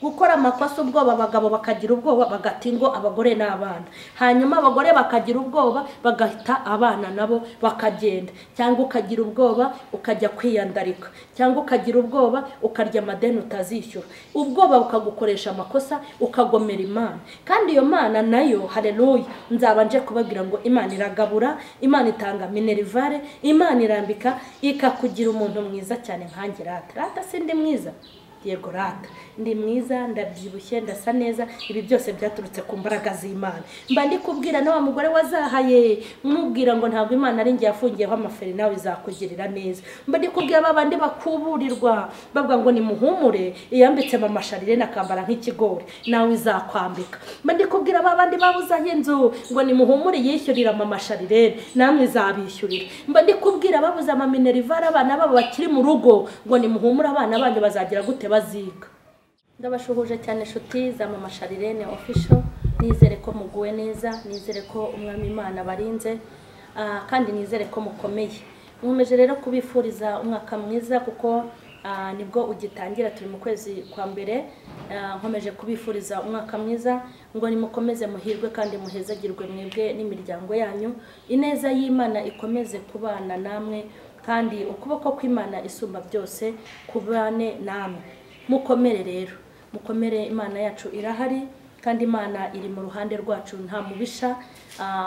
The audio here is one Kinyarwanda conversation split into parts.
Gukora amakosa ubwoba, abagabo bakagira ubwoba bagata ingo, abagore n'abana. Hanyuma abagore bakagira ubwoba bagahita abana nabo bakagenda, cyangwa ukagira ubwoba ukajya kwiyandarika, cyangwa ukagira ubwoba ukarya amadeni utazishyura. Ubwoba bukagukoresha amakosa, ukagomera Imana. Kandi iyo Mana nayo, haleluya, nzaba nje kubabwira ngo Imana iragabura, Imana itanga minerivare, Imana irambika, ikakugira umuntu mwiza cyane nkanjye. Rata rata sindi mwiza? Yego rata ndi mwiza, ndabyibushye, ndasa neza. Ibi byose byaturutse ku mbaraga z'Imana. Mba ndi kubwira na wa mugore wazahaye, mubwira ngo ntabwo Imana ari njye yafungiyeho amaferi, nawe izakugirira neza. Mba ndi kubwira babandi bakuburirwa bavuga ngo nimuhumure, iyambitse mama Sharirene akambara nk'ikigori, nawe izakwambika. Mba ndi kubwira babandi babuzaye inzu ngo nimuhumure, yishyurira mama Sharirene, namwe izabishyurira. Mba ndi kubwira babuze amaminerivare abana babo bakiri mu rugo ngo nimuhumure, abana banyu bazagira gute, baziga. Ndabashuhuje cyane inshuti za mama Sharirene official, nizere ko muguwe neza, nizere ko umwami Imana barinze, kandi nizere ko mukomeye. Nkomeje rero kubifuriza umwaka mwiza kuko nibwo ugitangira, turi mu kwezi kwa mbere. Nkomeje kubifuriza umwaka mwiza ngo nimukomeze muhirwe kandi muhezagirwe mwebwe n'imiryango yanyu. Ineza y'Imana ikomeze kubana namwe, kandi ukuboko kw'Imana isumba byose kubane namwe. Mukomere rero, mukomere, Imana yacu irahari kandi Imana iri mu ruhande rwacu, nta mubisha.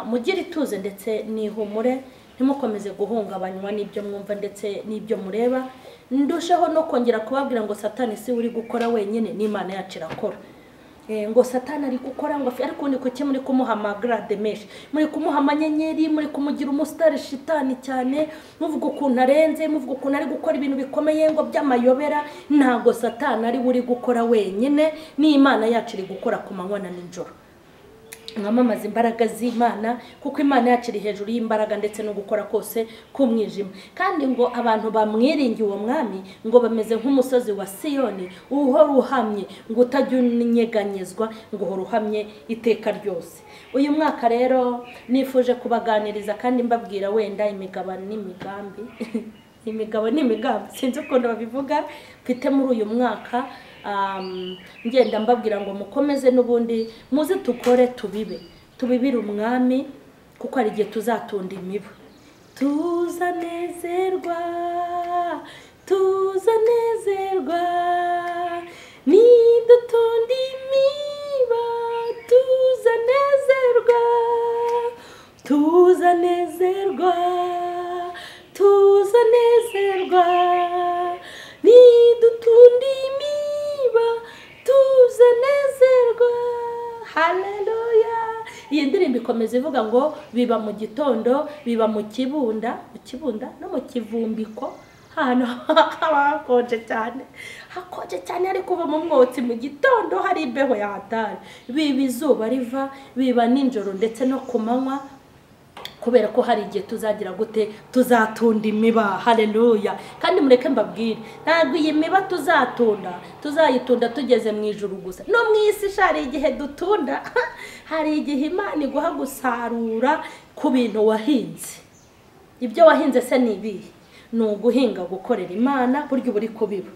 Mugire ituze ndetse n'ihumure, ntimukomeze guhungabanywa n'ibyo mwumva ndetse n'ibyo mureba. Ndushaho no kongera kubabwira ngo Satani si uri gukora wenyine, n'Imana yacu irakora. Ngo Satani ari gukora ngo ariko ni kuki muri kumuha amagrade menshi, muri kumuha amanyenyeri, muri kumugira umusitari shitani cyane, muvuga ukuntu arenze, muvuga ukuntu ari gukora ibintu bikomeye ngo by'amayobera. Ntago Satani ari uri gukora wenyine, n'Imana yacu iri gukora ku manywa na nijoro. Mwamamaza imbaraga z'Imana kuko Imana yacu iri hejuru y'imbaraga ndetse no gukora kose k'umwijima. Kandi ngo abantu bamwiringiye uwo mwami ngo bameze nk'umusozi wa Siyoni uhora uhamye, ngo utajya unyeganyezwa, ngo uhora uhamye iteka ryose. Uyu mwaka rero nifuje kubaganiriza kandi mbabwira wenda imigabane n'imigambi imigabo n'imigambi, sinzi ukuntu babivuga, mfite muri uyu mwaka. Ngenda mbabwira ngo mukomeze n'ubundi muze tukore, tubibe, tubibire umwami kuko ari igihe tuzatunda imibu. Tuzanezerwa, tuzanezerwa nidutunda imiba, tuzanezerwa, tuzanezerwa, tuzanezerwa nidutunda imiba, tuzanezerwa. Haleluya. Iyi ndirimbo ikomeza ivuga ngo biba mu gitondo, biba mu kibunda, mu kibunda no mu kivumbiko, hano haba hakonje cyane, hakonje cyane, ariko uba mu mwotsi mu gitondo hari imbeho ya hatari. Biba izuba riva, biba nijoro ndetse no ku manywa, kubera ko hari igihe tuzagira gute, tuzatunda imiba. Haleluya. Kandi mureke mbabwire, ntabwo iyi miba tuzatunda tuzayitunda tugeze mu ijuru gusa, no mu isi hari igihe dutunda. Hari igihe Imana iguha gusarura ku bintu wahinze. Ibyo wahinze se ni ibihe? Ni uguhinga gukorera Imana, burya uba uri kubiba,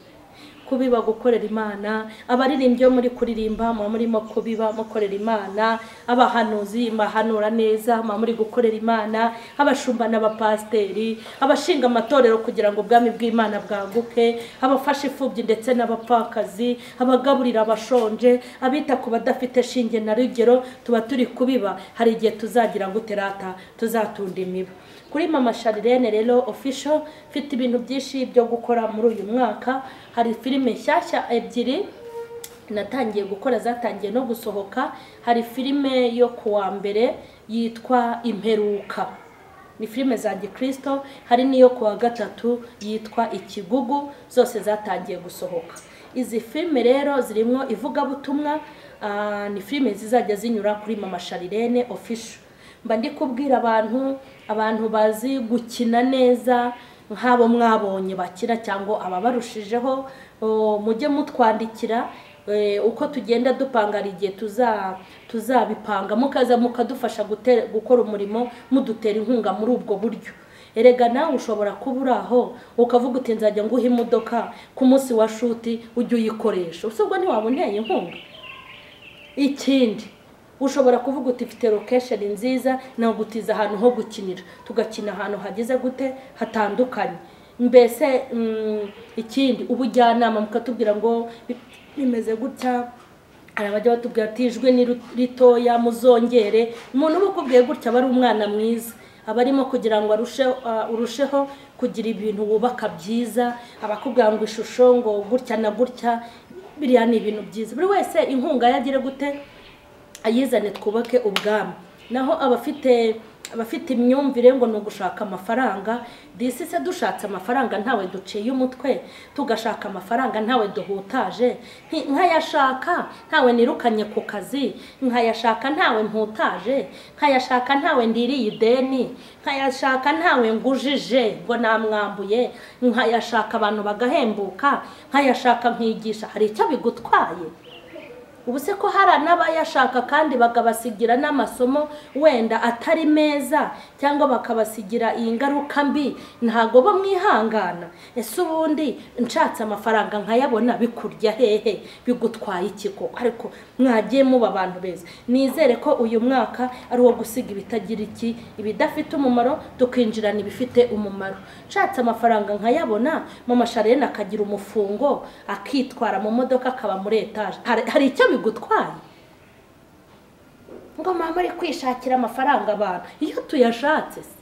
kubiba gukorera Imana. Abaririmbyi bo muri kuririmba muba murimo kubiba mukorera Imana, abahanuzi bahanura neza muba muri gukorera Imana, abashumba n'abapasiteri, abashinga amatorero kugira ngo ubwami bw'Imana bwaguke, abafasha imfubyi ndetse n'abapfakazi, abagaburira abashonje, abita ku badafite shinge na rugero, tuba turi kubiba. Hari igihe tuzagira gute rata, tuzatunda imiba. Kuri mama Sharirene rero official mfite ibintu byinshi byo gukora muri uyu mwaka. Hari filime nshyashya ebyiri natangiye gukora zatangiye no gusohoka. Hari filime yo kuwa mbere yitwa Imperuka, ni filime za Gikristo. Hari n'iyo kuwa gatatu yitwa Ikigugu, zose zatangiye gusohoka. Izi filime rero zirimo ivugabutumwa, ni filime zizajya zinyura kuri mama Sharirene official. Mba ndi kubwira abantu bazi gukina neza nk'abo mwabonye bakina cyangwa ababarushijeho, mujye mutwandikira uko tugenda dupanga igihe tuzabipanga, mukaza mukadufasha gukora umurimo, mudutera inkunga muri ubwo buryo. Erega nawe ushobora kuba uri aho ukavuga uti nzajya nguha imodoka ku munsi wa shuti ujye uyikoresha, ubwo ntiwaba unteye inkunga. Ikindi ushobora kuvuga uti mfite location nziza nagutiza ahantu ho gukinira, tugakina ahantu hageze gute hatandukanye. Mbese ikindi ubujyanama mukatubwira ngo bimeze gutya, hari abajya batubwira ati ijwi ni ritoya muzongere. Umuntu uba ukubwiye gutya aba ari umwana mwiza, aba arimo kugira ngo urusheho kugira ibintu wubaka byiza, abakubwira ngo ishusho ngo gutya na gutya, biriya ni ibintu byiza. Buri wese inkunga yagire gute ayizane twubake ubwami. Naho abafite imyumvire ngo ni ugushaka amafaranga, disi se dushatse amafaranga ntawe duciye umutwe, tugashaka amafaranga ntawe duhutaje, nkayashaka ntawe nirukanye ku kazi, nkayashaka ntawe mputaje, nkayashaka ntawe ndiriye ideni, nkayashaka ntawe ngujije ngo namwambuye, nkayashaka abantu bagahembuka, nkayashaka nkigisha, hari icyo bigutwaye? Ubu se ko hari n'abayashaka kandi bakabasigira n'amasomo wenda atari meza, cyangwa bakabasigira ingaruka mbi, ntago bo mwihangana. Ese ubundi nshatse amafaranga nkayabona bikurya hehe, bigutwaye iki koko? Ariko mwagiye muba abantu beza. Nizere ko uyu mwaka ari uwo gusiga ibitagira iki, ibidafite umumaro, tukinjirana ibifite umumaro. Nshatse amafaranga nkayabona, mama Charlene akagira umufungo, akitwara mu modoka akaba muri etage, hari icyo bigutwaye? Ngo mama ari kwishakira amafaranga abantu, iyo tuyashatse se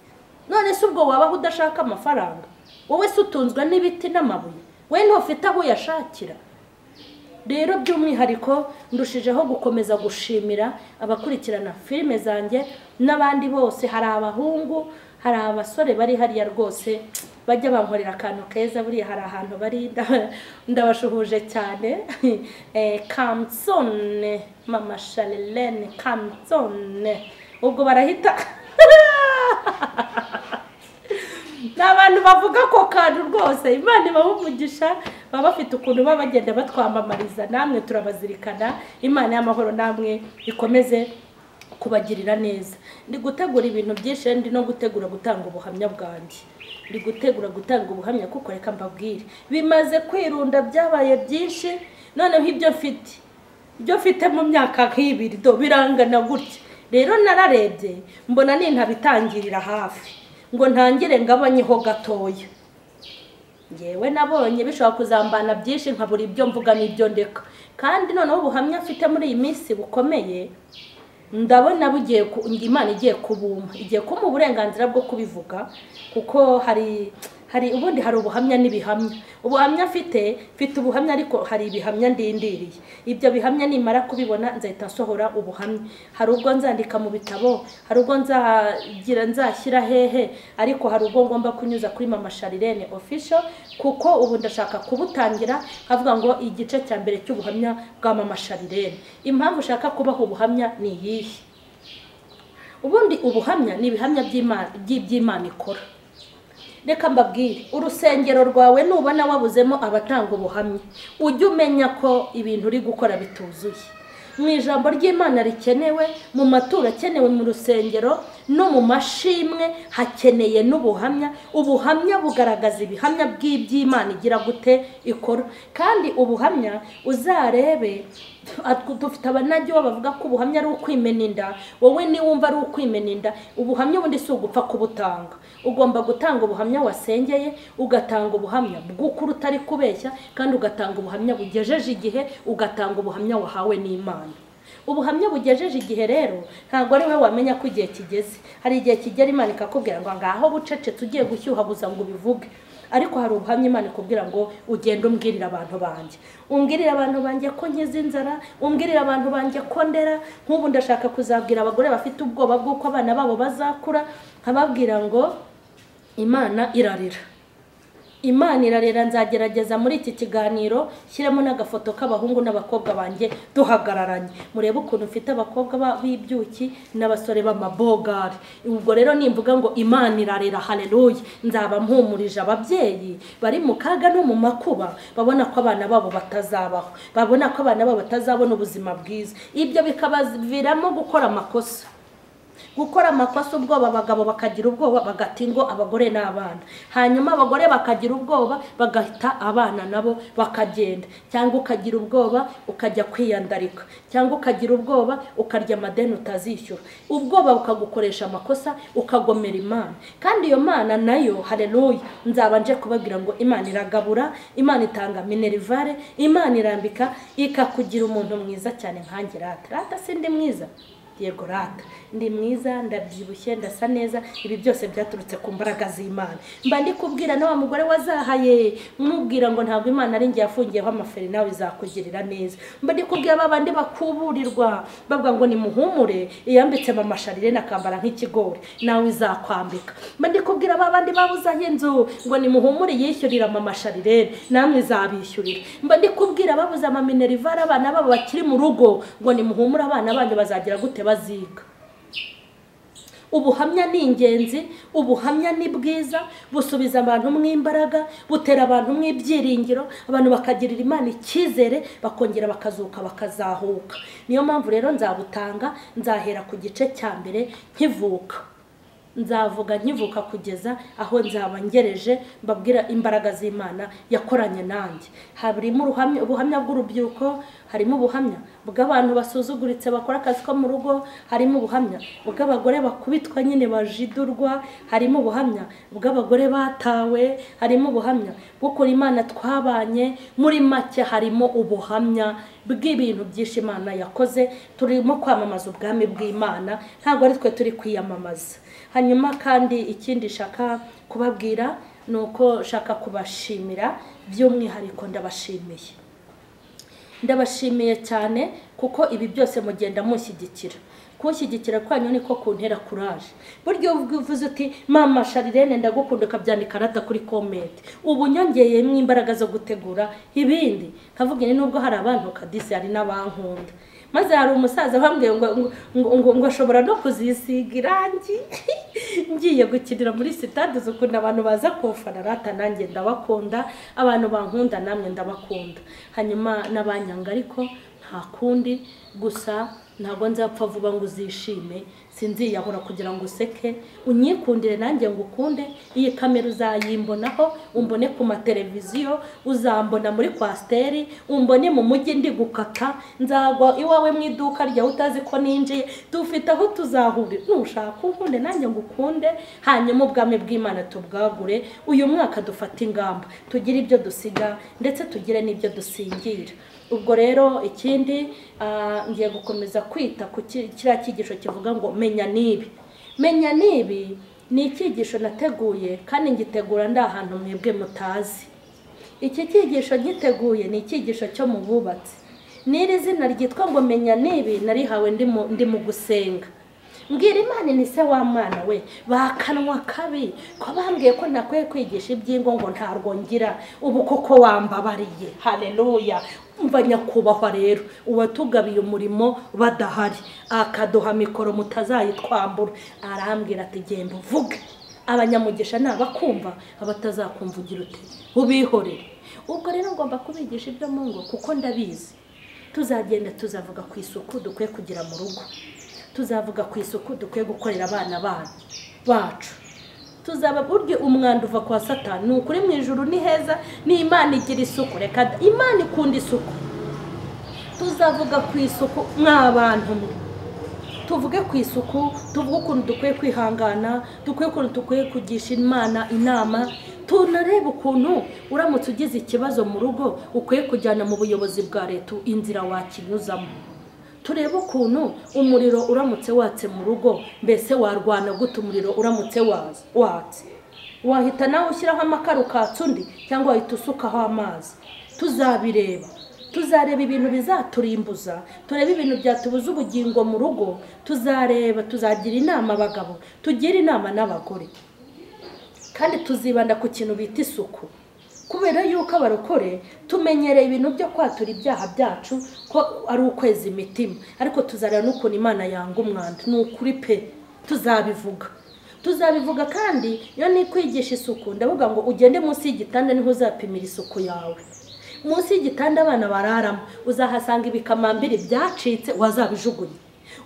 none se ubwo wabaho udashaka amafaranga? Wowe se utunzwe n'ibiti n'amabuye, we ntufite aho uyashakira. Rero by'umwihariko ndushijeho gukomeza gushimira abakurikirana filime zanjye n'abandi bose. Hari abahungu, hari abasore bari hariya rwose bajya bankorera akantu keza, buriya hari ahantu bari ndabashuhuje cyane. Kamtsone, mama Charlene Kamtsone, ubwo barahita n'abantu bavuga ko kantu rwose Imana ibaha umugisha, baba bafite ukuntu baba bagenda batwamamariza, namwe turabazirikana. Imana y'amahoro namwe ikomeze kubagirira neza. Ndi gutegura ibintu byinshi, ndi no gutegura gutanga ubuhamya bwanjye, ndi gutegura gutanga ubuhamya kuko reka mbabwire bimaze kwirunda byabaye byinshi. Noneho ibyo mfite mu myaka nk'ibiri do birangana gutya. Rero nararebye mbona nintabitangirira hafi ngo ntangire ngabanyeho gatoya, ngewe nabonye bishobora kuzambana byinshi nkabura ibyo mvuga n'ibyo ndeka. Kandi noneho ubuhamya mfite muri iyi minsi bukomeye, ndabona bugiye Imana igiye kubumpa, igiye kumpa uburenganzira bwo kubivuga, kuko hari ubundi hari ubuhamya n'ibihamya. Ubuhamya mfite ubuhamya, ariko hari ibihamya ndindiriye. Ibyo bihamya nimara kubibona nzahita nsohora ubuhamya. Hari ubwo nzandika mu bitabo, hari ubwo nzagira nzashyira hehe, ariko hari ubwo ngomba kunyuza kuri mama Charlene official, kuko ubu ndashaka kubutangira nkavuga ngo igice cya mbere cy'ubuhamya bwa mama Charlene. Impamvu ushaka kubaho ubuhamya ni iyihe? Ubundi ubuhamya ni ibihamya by'Imana ikora. Reka mbabwire, urusengero rwawe nubona wabuzemo abatanga ubuhamya, ujye umenya ko ibintu uri gukora bituzuye. Mu ijambo ry'Imana rikenewe, mu maturo akenewe mu rusengero no mu mashimwe hakeneye n'ubuhamya. Ubuhamya bugaragaza ibihamya by'iby'Imana igira gute ikora. Kandi ubuhamya uzarebe, dufite abanajyo bavuga ko ubuhamya ari ukwimena inda. Wowe niwumva ari ukwimena inda, ubuhamya ubundi si ugupfa kubutanga. Ugomba gutanga ubuhamya wasengeye, ugatanga ubuhamya bw'ukuri utari kubeshya, kandi ugatanga ubuhamya bugejeje igihe, ugatanga ubuhamya wahawe n'Imana. Ubuhamya bugejeje igihe rero ntabwo ari we wamenya ko igihe kigeze. Hari igihe kigera Imana ikakubwira ngo ngaho bucecetse ugiye gushyuhaguza ngo ubivuge, ariko hari ubuhamya Imana ikubwira ngo ugende umbwirira abantu banjye, umbwirira abantu banjye ko nkiza inzara, umbwirira abantu banjye ko ndera. Nk'ubu ndashaka kuzabwira abagore bafite ubwoba bw'uko abana babo bazakura, nkababwira ngo Imana irarera, Imana irarera. Nzagerageza muri iki kiganiro shyiremo n'agafoto k'abahungu n'abakobwa banjye duhagararanye, murebe ukuntu mfite abakobwa b'ibyuki n'abasore b'amabogari. Ubwo rero nimvuga ngo Imana irarera, haleluya, nzaba mpumurije ababyeyi bari mu kaga no mu makuba, babona ko abana babo batazabaho, babona ko abana babo batazabona ubuzima bwiza. Ibyo bikabaviramo gukora amakosa. Gukora amakosa ubwoba, abagabo bakagira ubwoba bagata ingo, abagore n'abana. Hanyuma abagore bakagira ubwoba bagahita abana nabo bakagenda, cyangwa ukagira ubwoba ukajya kwiyandarika, cyangwa ukagira ubwoba ukarya amadeni utazishyura. Ubwoba bukagukoresha amakosa, ukagomera Imana. Kandi iyo Mana nayo, haleluya, nzaba nje kubabwira ngo Imana iragabura, Imana itanga minerivare, Imana irambika, ikakugira umuntu mwiza cyane nkanjye. Rata rata sindi mwiza? Yego rata ndi mwiza, ndabyibushye, ndasa neza. Ibi byose byaturutse ku mbaraga z'Imana. Mba ndi kubwira na wa mugore wazahaye, mubwira ngo ntabwo Imana ari ngiye yafungiyeho amaferi, nawe izakugirira neza. Mba ndi kubwira babandi bakuburirwa bavuga ngo ni muhumure, iyambitse mama Sharirene akambara nk'ikigori, nawe izakwambika. Mba ndi kubwira babandi babuzaho inzu ngo ni muhumure, yishyurira mama Sharirene, namwe izabishyurira. Mba ndi kubwira babuze amaminerivare abana babo bakiri mu rugo ngo ni muhumure, abana banyu bazagira gute, baziga. Ubuhamya ni ingenzi, ubuhamya ni bwiza, busubiza abantu mu imbaraga, butera abantu mu ibyiringiro, abantu bakagirira Imana icyizere, bakongera bakazuka bakazahuka. Niyo mpamvu rero nzabutanga, nzahera ku gice cya mbere nkivuka. Nzavuga nkivuka kugeza aho nzaba ngereje, mbabwira imbaraga z'Imana yakoranye nanjye. Harimo ubuhamya bw'urubyiruko, harimo ubuhamya bw'abantu basuzuguritse bakora akazi ko mu rugo, harimo ubuhamya bw'abagore bakubitwa nyine bajidurwa, harimo ubuhamya bw'abagore batawe, harimo ubuhamya bw'ukuntu Imana twabanye. Muri make harimo ubuhamya bw'ibintu byinshi Imana yakoze. Turimo kwamamaza ubwami bw'Imana, ntabwo ari twe turi kwiyamamaza. Hanyuma kandi ikindi shaka kubabwira nuko shaka kubashimira by'umwihariko, ndabashimiye. Ndabashimiye cyane kuko ibi byose mugenda mushyigikira. Kunshyigikira kwanyu niko kuntera courage. Buryo uvuze uti mama Sharirene ndagukunda, ukabyandika rata kuri comment, ubu nyongeyemo imbaraga zo gutegura ibindi. Nkavuga ni nubwo hari abantu kadisi hari n'abankunda. Maze hari umusaza bambwiye ngo ngo ngo ashobora no kuzisiga irangi. Ngiye gukinira muri sitade zukunda abantu baza kofana, rata nanjye ndabakunda, abantu bankunda namwe ndabakunda. Hanyuma n'abanyanga ariko nta kundi, gusa ntabwo nzapfa vuba ngo uzishime, sinziyahura kugira ngo useke, unyikundire nanjye ngukunde. Iyi kamera uzayimbonaho, umbone ku mateleviziyo, uzambona muri kwasteri, umbone mu mujyi ndi gukata, nzagwa iwawe mu iduka ryawe utazi ko ninjiye. Dufite aho tuzahurira, nushaka unkunde nanjye ngukunde. Hanyuma ubwami bw'Imana tubwagure. Uyu mwaka dufate ingamba, tugire ibyo dusiga ndetse tugire n'ibyo dusingira. Ubwo rero ikindi ngiye gukomeza kwita ku kiriya cyigisho kivuga ngo menya nibi. Menya nibi ni icyigisho nateguye kandi ngitegura ndi ahantu mwebwe mutazi. Iki cyigisho giteguye ni icyigisho cyo mu bubatsi. N'iri zina ryitwa ngo menya nibi narihawe ndi mu gusenga. Mbwira Imana ni se wa mwana we, bakanwa kabi ko bambwiye ko ntakwiye kwigisha ibyingo ngo ntarwo ngira, ubu koko wambabariye. Haleluya. Umva nyakubahwa rero uwatugabiye umurimo badahari, akaduha mikoro mutazayitwambura, arambwira ati genda uvuge, abanyamugisha nabakumva, abatazakumva ugira ute ubihorere. Ubwo rero ngomba kubigisha ibyo mu ngo kuko ndabizi. Tuzagenda tuzavuga ku isuku dukwiye kugira mu rugo, tuzavuga ku isuku dukwiye gukorera abana bacu. Tuzaba buryo umwanda uva kwa Satani. Ni ukuri mu ijuru ni heza, ni Imana igira isuku. Reka Imana ikunda isuku. Tuzavuga ku isuku mw'abantu mwe, tuvuge ku isuku, tuvuge ukuntu dukwiye kwihangana, dukwiye ukuntu dukwiye kugisha Imana inama, tunarebe ukuntu uramutse ugize ikibazo mu rugo ukwiye kujyana mu buyobozi bwa leta inzira wakinyuzamo. Turebe ukuntu umuriro uramutse watse mu rugo, mbese warwana gute umuriro uramutse watse? Wahita nawe ushyiraho amakara ukatsa undi, cyangwa wahita usukaho amazi? Tuzabireba. Tuzareba ibintu bizaturimbuza, turebe ibintu byatubuza ubugingo mu rugo. Tuzareba, tuzagira inama abagabo, tugira inama n'abagore, kandi tuzibanda ku kintu bita isuku. Kubera yuko abarokore tumenyereye ibintu byo kwatura ibyaha byacu ko ari ukwezi imitima, ariko tuzareba n'ukuntu Imana yanga umwanda. Ni ukuri pe, tuzabivuga. Tuzabivuga. Kandi iyo ni kwigisha isuku, ndavuga ngo ugende munsi y'igitanda niho uzapimira isuku yawe. Munsi y'igitanda abana bararamo, uzahasanga ibikamambiri byacitse wazabijugunya.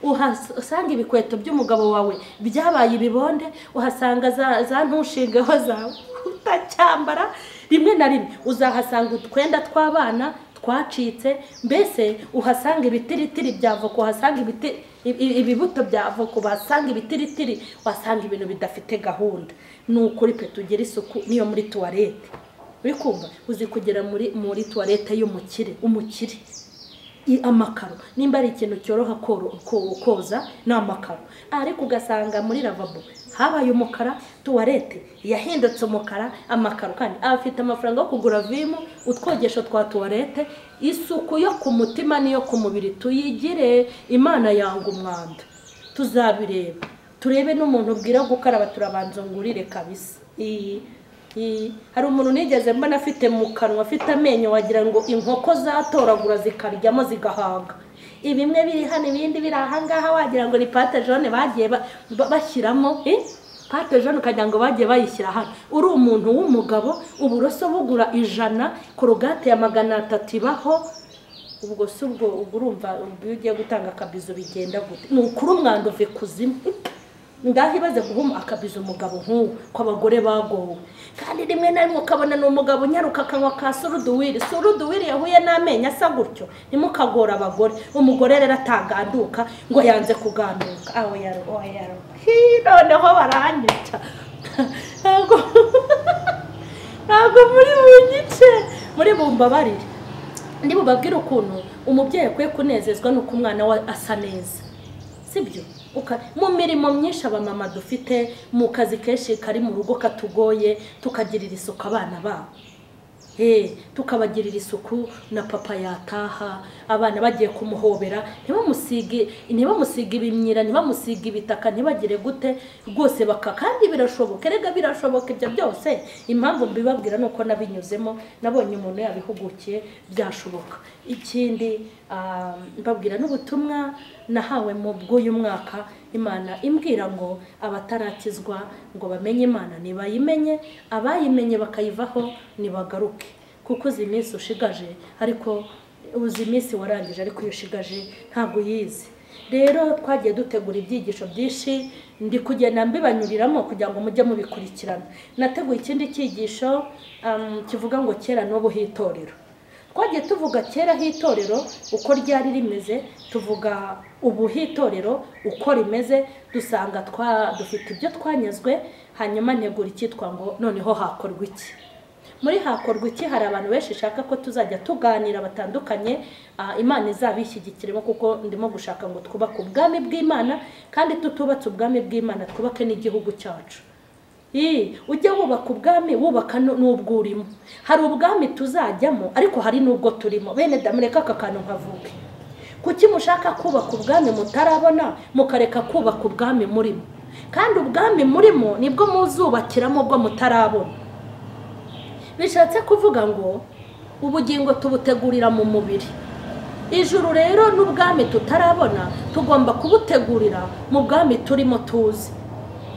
Uhasanga ibikweto by'umugabo wawe byabaye ibibonde, uhasanga za ntushingeho zawe utacyambara. Rimwe na rimwe uzahasanga utwenda tw'abana twacitse, mbese uhasanga ibitiritiri bya voka, uhasanga ibibuto bya voka, uhasanga ibitiritiri, uhasanga ibintu bidafite gahunda. Ni ukuri pe, tugire isuku niyo muri tuwarete. Uri kumva uzi kugera muri tuwarete y'umukire, umukire amakaro nimba ari ikintu cyoroha koza ni amakaro, ariko ugasanga muri lavabo habaye umukara, tuwarete yahindutse umukara, amakaro kandi afite amafaranga yo kugura vimu, utwogesho twa tuwarete. Isuku yo ku mutima niyo ku mubiri tuyigire. Imana yanga umwanda, tuzabireba turebe n'umuntu ubwira gukaraba turabanza ngurire kabisa. Hari umuntu nigeze mbona afite mu kanwa, afite amenyo wagira ngo inkoko zatoragura zikaryamo zigahaga. Ibimwe biri hano ibindi biri aha ngaha, wagira ngo ni pate jaune bagiye bashyiramo. Pate jaune ukagira ngo bagiye bayishyira hano. Uri umuntu w'umugabo, uburoso bugura 100, korogate ya 300 ibaho. Ubwo si ubwo urumva iyo ugiye gutanga akabizo bigenda gute? Ni ukuri umwanda uve kuzimu. Ngaho ibaze guhuma akabizo umugabo nk'uwo, ko abagore bagowe. Kandi rimwe na rimwe ukabona ni umugabo unyaruka akanywa ka suruduwiri. Suruduwiri yahuye n'amenyo asa gutyo. Ntimukagora abagore. Umugore rero ataganduka ngo yanze kuganduka. Aho yaro, oh yaro. Noneho baranyica. Ntabwo muri bunyice, muri bumbabarire. Ndi bubabwire ukuntu umubyeyi akwiye kunezezwa nuko umwana we asa neza. Sibyo? Mu mirimo myinshi abamama dufite, mu kazi kenshi kari mu rugo katugoye, tukagirira isuku abana babo. Tukabagirira isuku na papa yataha, abana bagiye kumuhobera, ntibamusige ibimyira, ntibamusige ibitaka, ntibagire gute rwose baka. Kandi birashoboka, erega birashoboka ibyo byose. Impamvu mbibabwira nuko nabinyuzemo, nabonye umuntu yabihugukiye, byashoboka. Ikindi mbabwira n'ubutumwa nahawe mu bw'uyu mwaka, Imana imbwira ngo abatarakizwa ngo bamenye Imana nibayimenye, abayimenye bakayivaho nibagaruke. Kuko uzi iminsi ushigaje, ariko uzi iminsi warangije, ariko iyo ushigaje ntabwo uyizi. Rero twagiye dutegura ibyigisho byinshi, ndi kugenda mbibanyuriramo kugira ngo mujye mubikurikirana. Nateguye ikindi cyigisho kivuga ngo kera n'ubu hitorero. Twagiye tuvuga kera hitorero uko ryari rimeze, tuvuga ubu hitorero uko rimeze, dusanga dufite ibyo twanyazwe. Hanyuma ntegura icyitwa ngo noneho hakorwa iki. Muri hakorwa iki hari abantu benshi shaka ko tuzajya tuganira batandukanye, Imana izabishyigikiremo, kuko ndimo gushaka ngo twubake ubwami bw'Imana, kandi tutubatse ubwami bw'Imana twubake n'igihugu cyacu. Ujye wubaka ubwami, wubaka n'ubwo urimo. Hari ubwami tuzajyamo, ariko hari n'ubwo turimo. Bene damureka aka kantu nkavuge. Kuki mushaka kubaka ubwami mutarabona, mukareka kubaka ubwami murimo? Kandi ubwami murimo nibwo muzubakiramo ubwo mutarabona. Bishatse kuvuga ngo ubugingo tubutegurira mu mubiri. Ijuru rero n'ubwami tutarabona tugomba kubutegurira mu bwami turimo tuzi.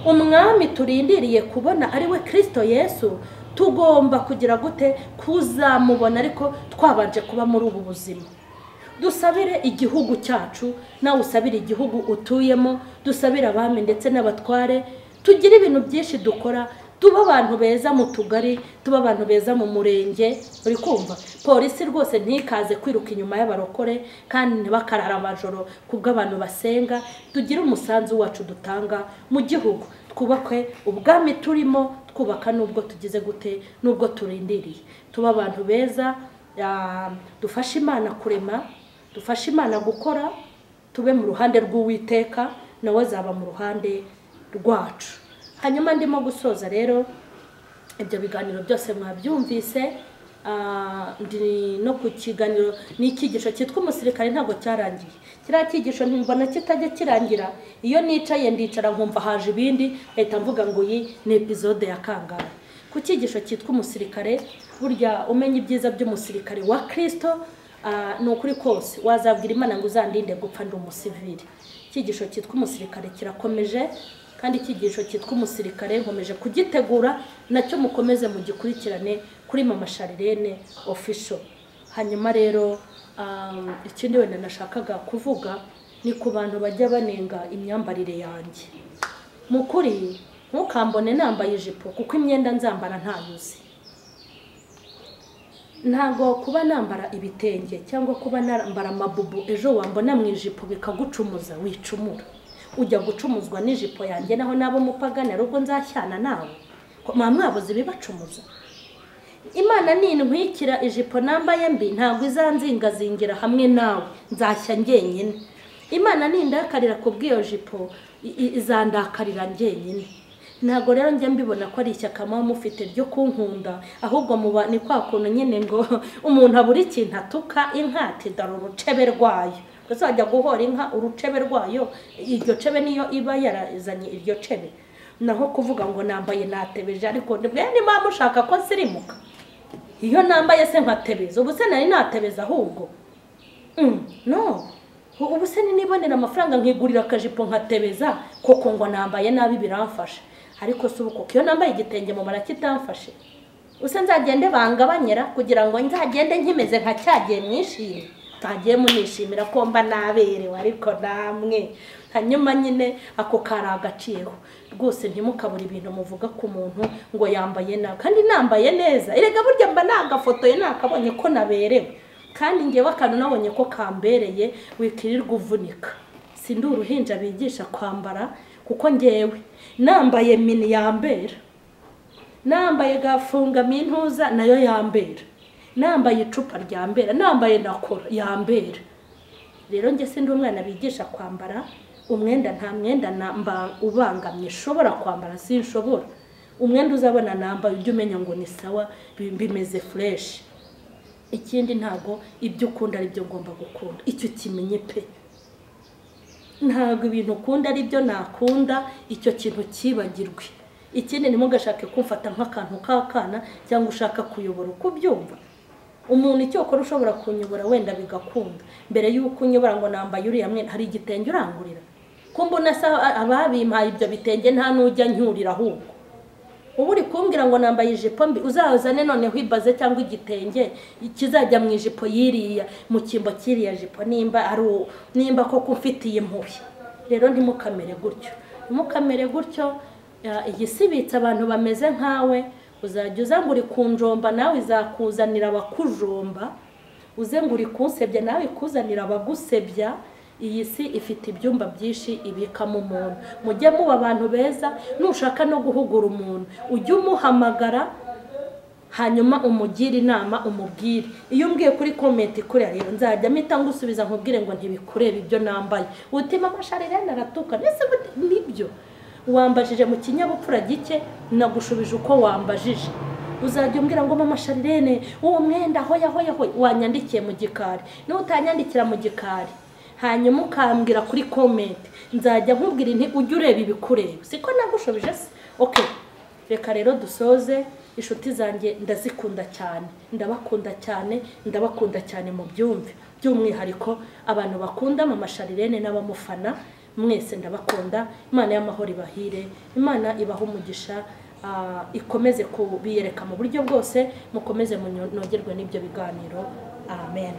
Umwami turindiriye kubona ari we Kristo Yesu, tugomba kugira gute kuzamubona, ariko twabanje kuba muri ubu buzima. Dusabire igihugu cyacu, nawe usabire igihugu utuyemo, dusabire abami ndetse n'abatware, tugire ibintu byinshi dukora, tuba abantu beza mu tugari, tuba abantu beza mu murenge. Uri kumva polisi rwose ntikaze kwiruka inyuma y'abarokore, kandi ntibakarara amajoro kubw'abantu basenga. Tugire umusanzu wacu dutanga mu gihugu, twubake ubwami turimo, twubaka nubwo tugize gute, nubwo turindiriye. Tuba abantu beza, dufashe Imana kurema, dufashe Imana gukora, tube mu ruhande rw'Uwiteka, nawe azaba mu ruhande rwacu. Hanyuma ndimo gusoza rero, ibyo biganiro byose mwabyumvise. Ndi no ku kiganiro n'icyigisho cyitwa umusirikare ntabwo cyarangiye. Kiriya cyigisho ntimbona kitajya kirangira. Iyo nicaye ndicara nkumva haje ibindi, leta mvuga ngo iyi ni episode ya kangahe. Ku cyigisho cyitwa umusirikare, burya umenya ibyiza by'umusirikare wa Kristo, ni ukuri kose wazabwira Imana ngo uzandinde gupfa ndi umusivili. Icyigisho cyitwa umusirikare kirakomeje, kandi icyigisho cyitwa umusirikare nkomeje kugitegura, nacyo mukomeze mugikurikirane kuri Mama Charlene Official. Hanyuma rero ikindi wenda nashakaga kuvuga, Ni ku bantu bajya banenga imyambarire yanjye. Mu kuri ntukambone nambaye ijipo kuko imyenda nzambara ntayuzi. Ntago kuba nambara ibitenge cyangwa kuba nambara amabubu ejo wambona mu ijipo bikagucumuza, wicumura. Ujya gucumuzwa n'ijipo yanjye naho nabo mupagana ubwo nzashyana nawe. Mwabuze ibibacumuza. Imana nintwikira ijipo nambaye mbi ntabwo izanzingazingira hamwe nawe, nzashya njyenyine. Imana nindakarira ku bw'iyo jipo izandakarira njyenyine. Ntabwo rero njye mbibona ko ari ishyaka muba mufite ryo kunkunda, ahubwo muba ni kwa kuntu nyine ngo umuntu abura ikintu atuka inka ati dore urucebe rwayo. Uzajya guhora inka urucebe rwayo, iryo cebe niyo iba yarazanye iryo cebe. Naho kuvuga ngo nambaye natebeje, ariko mwene mama mushaka ko nsirimuka. Iyo nambaye se nkatebeza, ubu se nari natebeza ahubwo. No. Ubu se nibonera amafaranga nkigurira akajipo nkatebeza koko ngo nambaye nabi biramfasha. Ariko se ubu koko iyo nambaye igitenge mu marakitamfashe, use nzagende bangabanyera kugira ngo nzagende nkimeze nka cyagiye mwishimye. Tagiye munishimira ko mba naberewe ariko namwe. Hanyuma nyine ako kari agaciyeho. Rwose ntimukabura ibintu muvuga ku muntu ngo yambaye nabi kandi nambaye neza. Erega burya mba nagafotoye nakabonye ko naberewe. Kandi ngewe akantu nabonye ko kambereye wikirirwa uvunika. Sindi uruhinja bigisha kwambara kuko ngewe nambaye mini yambera, nambaye gafunga mintuza nayo yambera, nambaye icupa ryambera, nambaye nakora yambera. Rero nge sindi umwana bigisha kwambara umwenda, nta mwenda namba ubangamye shobora kwambara, sinshobora. Umwenda uzabona nambaye ujye umenya ngo ni sawa, bimeze fresh. Ikindi ntago ibyo ukunda ari byo ngomba gukunda, icyo kimenye pe. Ntago ibintu ukunda ari byo nakunda, icyo kintu kibagirwe. Ikindi ntimugashake kumfata nk'akantu k'akana cyangwa ushaka kuyobora uko ubyumva. Umuntu icyo ukora ushobora kunyobora wenda bigakunda. Mbere y'uko unyobora ngo nambaye uriya mwenda, hari igitenge urangurira. Ko mbona ababimpaye ibyo bitenge nta nujya ncyurira ahubwo. Ubu uri kumbwira ngo nambaye ijipo mbi, uzazane noneho ibaze cyangwa igitenge kizajya mu ijipo yiriya, mu cyimbo kiriya jipo, nimba ari nimba koko ufitiye impuhwe. Rero ntimukamere gutyo, ntimukamere gutyo. Igisibitse abantu bameze nkawe, uzajya uza ngo uri kunjomba nawe izakuzanira abakujomba, uze ngo uri kunsebya nawe ikuzanira abagusebya. Iyi si ifite ibyumba byinshi ibikamo umuntu. Mujye muba abantu beza, nushaka no guhugura umuntu ujye umuhamagara hanyuma umugire inama, umubwire. Iyo umbwiye kuri comment kuri rero nzajya mpita ngusubiza nkubwire ngo ntibikureba ibyo nambaye. Uti mama Charlene aratuka, nese nibyo wambajije mu kinyabupfura gike, nagushubije uko wambajije. Uzajya umbwira ngo mama Charlene uwo mwenda hoya hoya hoya, wanyandikiye mu gikari. Nutanyandikira mu gikari hanyuma ukambwira kuri comment, nzajya nkubwira inti ujye ureba ibikureba. Siko nagushubije se? Okay, reka rero dusoze. Inshuti zanjye ndazikunda cyane, ndabakunda cyane, ndabakunda cyane mu byumve. By'umwihariko abantu bakunda mama Charlene n'abamufana mwese ndabakunda. Imana y'amahoro ibahire, Imana ibaha umugisha, ikomeze kubiyereka mu buryo bwose, mukomeze munogerwe n'ibyo biganiro. Amen.